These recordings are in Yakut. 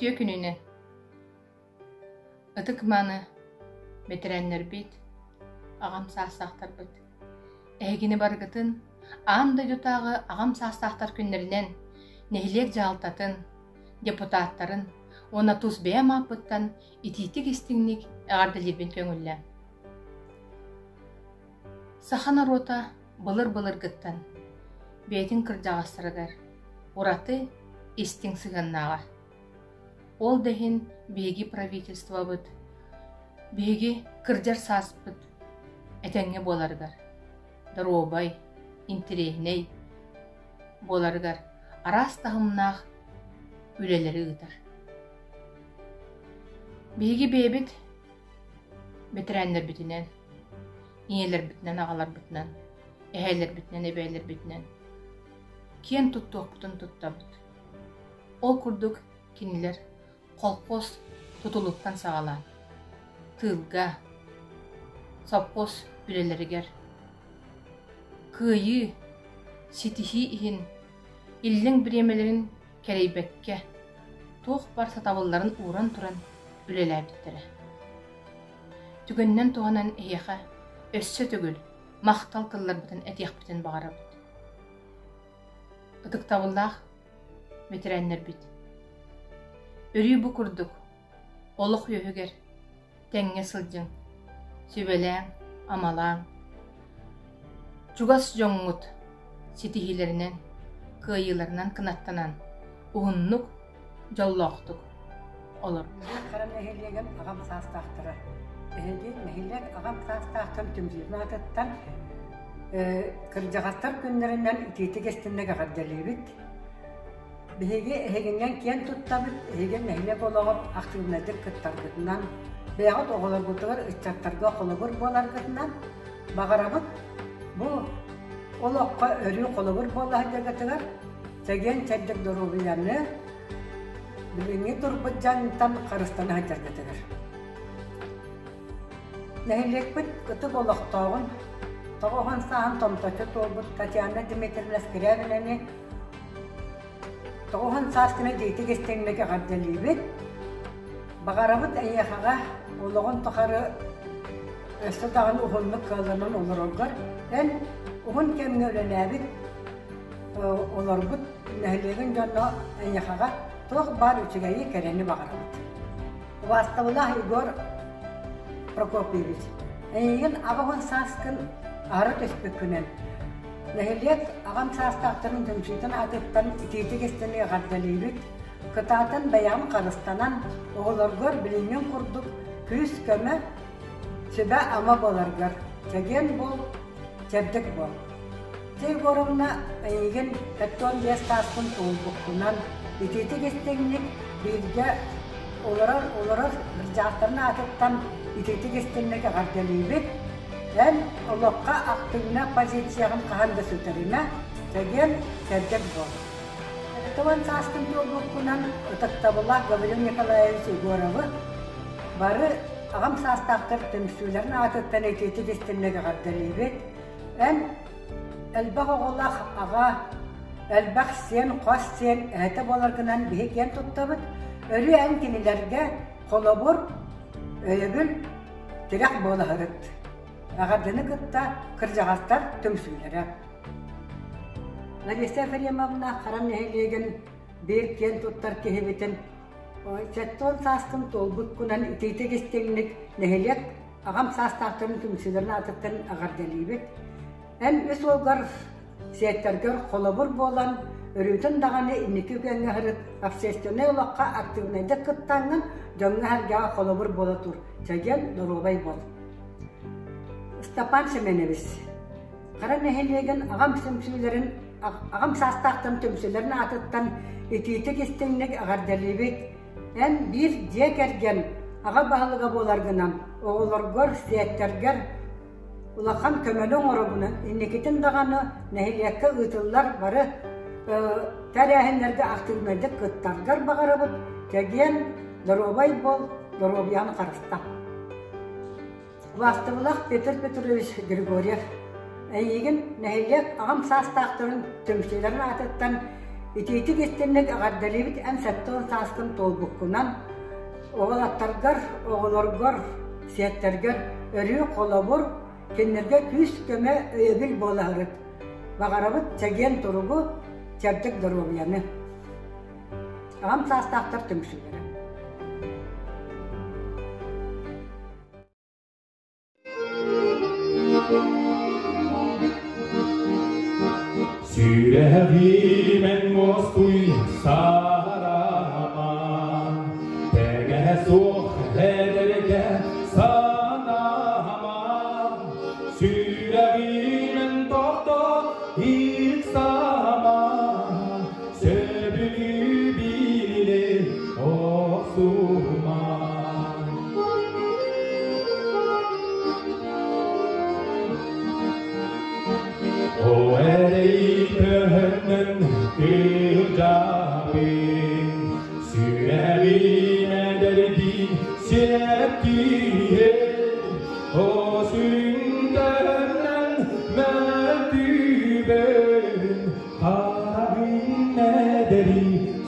Үтүө күнүнэн! Ытык-мааны бэтэрээннэрбит, аҕам саастаахтарбыт! Эһигини барыгытын аан дойдутааҕы аҕам саастаахтар күннэринэн нэһилиэк дьаһалтатын, депутаттарын уонна тус бэйэм ааппыттан итиитик-истиҥник эҕэрдэлиирбин көҥүллээҥ. Саха норуота былыр-былыргыттан бэйэтин кырдьаҕастарыгар ураты истиҥ сыһыаннааҕа. Ол да иһин биһиги правительствобыт, биһиги кырдьар сааспыт этэҥҥэ буоларыгар, доруобай, интэриэһинэй буоларыгар араас таһымнаах үлэлэри ыытар. Биһиги бэйэбит бэтэрээннэрбитинэн, ийэлэрбитинэн, аҕаларбытынан, эһээлэрбитинэн, эбээлэрбитинэн киэн туттуохпутун туттабыт. Ол курдук кинилэр колхоз тутулуттан саҕалаан тыылга, совхоз үлэлэригэр кыайыы, ситиһии иһин иллэҥ бириэмэлэрин кэрэйбэккэ туох бар сатабылларын ууран туран үлэлээбиттэрэ. Түгэнинэн туһанан эһиэхэ өссө төгүл махтал тылларбытын этиэхпитин баҕарабыт. Ытыктабыллаах бэтэрээннэрбит! Өрүү бу курдук олох үөһүгэр тэҥҥэ сылдьыҥ, сүбэлээҥ-амалааҥ. Чугас дьоҥҥут ситиһиилэринэн, кыайыыларынан кынаттанан уһуннук, дьоллоохтук олор. Хара нэһилиэгин аҕам саастаахтара. Эһиги нэһилиэк аҕам саастаахтан түмсүүтүн аатыттан кырдьаҕастар күннэринэн итиитик истинник эҕэрдэлиибит. Биһиги эһигинэн киэн туттабыт, эһиги нэһилиэк олоҕор актыыбынайдык кыттаргытынан, бэйэҕит оҕолоргутугар, ыччаттарга холобур буоларгытынан баҕарабыт. Бу олоххо өрүү холобур буола сылдьаргытыгар чэгиэн-чэбдик доруобуйаны, билиҥҥи турбут дьаҥтан харыстана сылдьаргытыгар. Нэһилиэкпит ытык олохтооҕун, тоҕо сааһын томточчу туолбут Татьяна Дмитриевна Скрябинаны Тоҕуһун сааскыны дьиэтик истиҥник эҕэрдэлиибит. Баҕарабыт эйиэхэҕэ олоҕун тухары өссө даҕаны уһуннук кыалланан олороргор, эн уһун кэмҥэ үлэлээбит, олорбут нэһилиэгин дьоно эйиэхэҕэ туох баар үчүгэйи, кэрэни баҕарабыт. Убаастабылаах Егор Прокопьевич, эйигин 80 сааскын аһара түспүккүнэн, нэһилиэк аҕам саастаахтарын түмсүүтүн аатыттан итиитик истини эҕэрдэлиибит, кытаатан бэйэҕин харыстанан, оҕолоргор билиҥҥин курдук күүс-көмө, сүбэ-ама буоларгар чэгиэн буол, чэбдик буол. Ити Егоровна, эйигин 75 сааспын туолбуккунан, итиитик истиҥник бииргэ олорор олорор бырдьаахтарын аатыттан итиитик истиҥник эҕэрдэлиибит. Эн олоххо актыыбынай позицияҕын хаһан да сүтэримэ, чэгиэн, сэргэх буол. 70 сааскын туолбуккунан ытыктабыллаах Гаврил Николаевич Егоровы бары аҕам саастаахтар түмсүүлэрин аатыттан итиитик истиҥник эҕэрдэлиибит. Эн элбэх оҕолоох аҕа, элбэх сиэн, хос сиэн эһэтэ буоларгынан биһи киэн туттабыт. Өрүү эн кинилэргэ холобур, өйөбүл, тирэх буола сырыт. Эҕэрдэни кытта кырдьаҕастар түмсүүлэрэ. Лариса Ефремовна Хара нэһилиэгин биир киэн туттар киһибитин 70 сааскын туолбуккунан итиитик истиҥник нэһилиэк аҕам саастаахтарын түмсүүлэрин аатыттан эҕэрдэлиибит. Эн үс уолгар сиэттэргэр холобур буолан, өрүүтүн даҕаны инники үгэҥҥэ сырыт, общественнай олоххо активнайдык кыттаҥҥын, дьоҥҥо-сэргэҕэ холобур буола тур, чэгиэн, доруобай буол. Степан Семенович, Хара нэһилиэгин аҕам түмсүүлэрин аҕам саастаахтан түмсүүлэрин аатыттан итиитик истиҥник эҕэрдэлиибит. Эн биир дьиэ кэргэн аҕа баһылыга буоларгынан оҕолоргор, сиэттэргэр улахан көмөнү оҥоробун. Инникитин даҕаны нэһилиэккэ ыытыллар бары тэрээһиннэргэ актыыбынайдык кыттаргар баҕарабыт. Чэгиэн, доруобай буол, доруобуйаны харыста. Убаастабылаах Петр Петрович Григорьев, эйиигин нэһилиэк аҕам саастаахтарын түмсүүлэрин аатыттан Итиитик истинник эҕэрдэлиибит эн 70 сааскын туолбуккунан, уолаттаргар, оҕолоргор, сиэттэргэр өрүү холобур, кинилэргэ күүс-көмө, өйөбүл буолаһырыт. Баҕарабыт чэгиэн туругу, чэбдик доруобуйаны. Аҕам саастаахтар түмсүүлэрэ. Сүрэҕимэн муостуй саарама, тэҥэ суох эдэргэ санаама. Сүрэҕимэн тохто иксама, сөбүлүү биле охсума. О эрэй төһөннөн кырдьабын, сүрэҕим эдэрдиин сиэптиһэр, О сүрүн мөлтүүбүн, хараҕын эдэри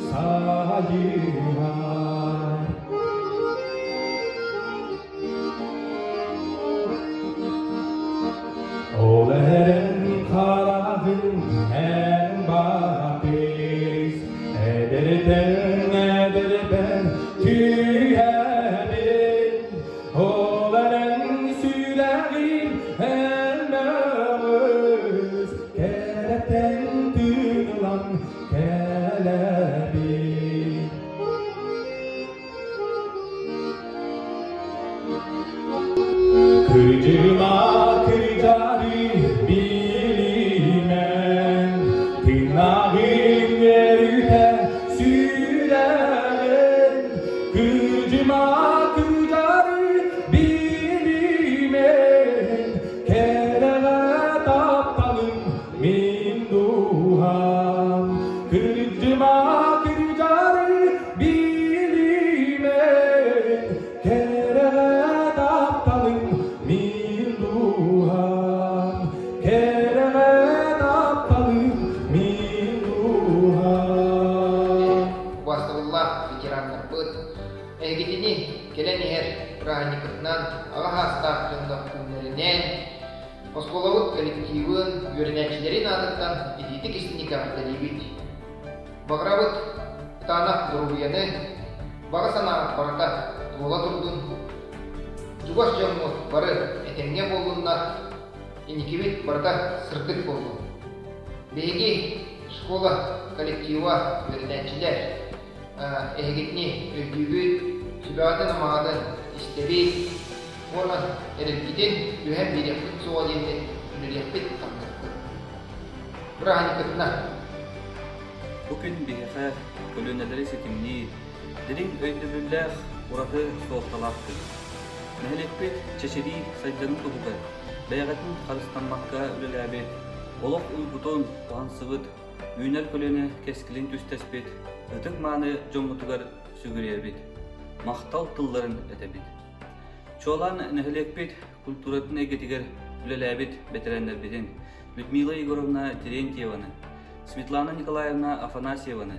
сайыһар. Ол эрэн хараҕын эн баатыс, эдэртэн эдэрбэр түһэбин, Ол эрэн сүрэҕим эн мөҕүс, кэрэттэн тыылан кэлэбин. Кырдьыма кырдьары билимэн, тыынааҕын үөрүтэ сүрэҕин. Кырдьыма кырдьары билимэн, кэрэҕэ тапталым мин дууһам. Кырдьыма кырдьары билимэн, Кэрэҕэ тапталыҥ мин дууһам, кэрэҕэ тапталыҥ мин дууһам. Убаастабыллаах ветераннарбыт, эһигитини кэлэн иһэр бырааһынньыккытынан аҕа саастаах дьоннор күннэринэн, оскуолабыт коллективын, үөрэнээччилэрин аатыттан итиитик истиҥник эҕэрдэлиибит. Баҕарабыт кытаанах доруобуйаны, баҕа санааҕыт барыта туола турдун, чугас дьоҥҥут бары этэҥҥэ буоллуннар, инникибит барыта сырдык буоллун. Биһиги школа коллектива, үөрэнээччилэр эһигитини өйдүүбүт, сүбэҕитин-амаҕытын истэбит уонна эрэлгитин түһэн биэриэхпит суоҕа диэммит үлэлиэхпит-хамныахпыт. Бырааһынньыккытына! Бу күн биһиэхэ көлүөнэлэри ситимниир, дириҥ өйдөбүллээх ураты суолталаах күн. Нэһилиэкпит чэчирии сайдарын туһугар бэйэҕитин харыстаммакка үлэлээбит, олох уйгутун уһансыбыт, үүнэр көлүөнэ кэскилин түстэспит ытык-мааны дьоммутугар сүгүрүйэбит, махтал тылларын этэбит. Чуолаан нэһилиэкпит культуратын эйгэтигэр үлэлээбит бэтэрээннэрбитин Людмила Егоровна Терентьеваны, Светлана Николаевна Афанасьеваны,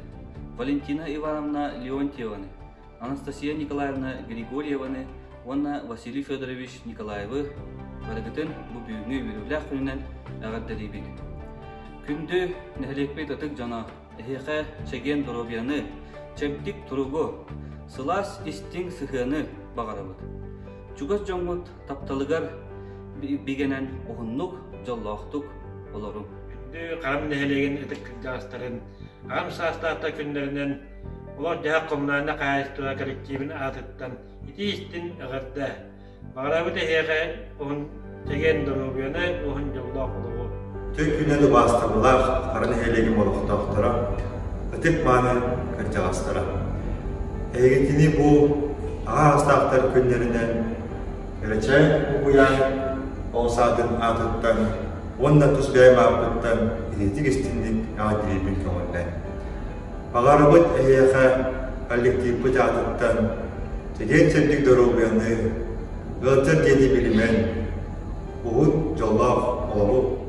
Валентина Ивановна Леонтьеваны, Анастасия Николаевна Григорьеваны уонна Василий Федорович Николаевы барыгытын бу бүгүҥҥү үөрүүлээх күнүнэн эҕэрдэлиибит. Күндү нэһилиэкпит ытык дьоно, эһиэхэ чэгиэн доруобуйаны, чэбдик туругу, сылаас истиҥ сыһыаны баҕарабыт. Чугас дьоҥҥут тапталыгар бигэнэн уһуннук, дьоллоохтук олоруҥ. Күндү Харам нэһилиэгин ытык кырдьаҕастарын аҕам саастаахтар күннэринэн олох-дьаһах коммунальнай хаһаайыстыба коллективын аатыттан итии-истиҥ эҕэрдэ! Баҕарабыт эһиэхэ уһун чэгиэн доруобуйаны, уһун дьоллоох олоҕу! Үтүө күнүнэн убаастабыллаах Хара нэһилиэгин олохтоохторо, ытык-мааны кырдьаҕастара! Эһигитини бу аҕа саастаахтар күннэринэн Кэрэчээн уһуйаан оҕо саадын аатыттан уонна тус бэйэм ааппыттан итиитик-истиҥник эҕэрдэлиирбин көҥүллээн. Баҕарабыт эһиэхэ коллективпыт аатыттан чэгиэн-чэбдик доруобуйаны, ыалдьар диэни билимэн, уһун дьоллоох олоҕу!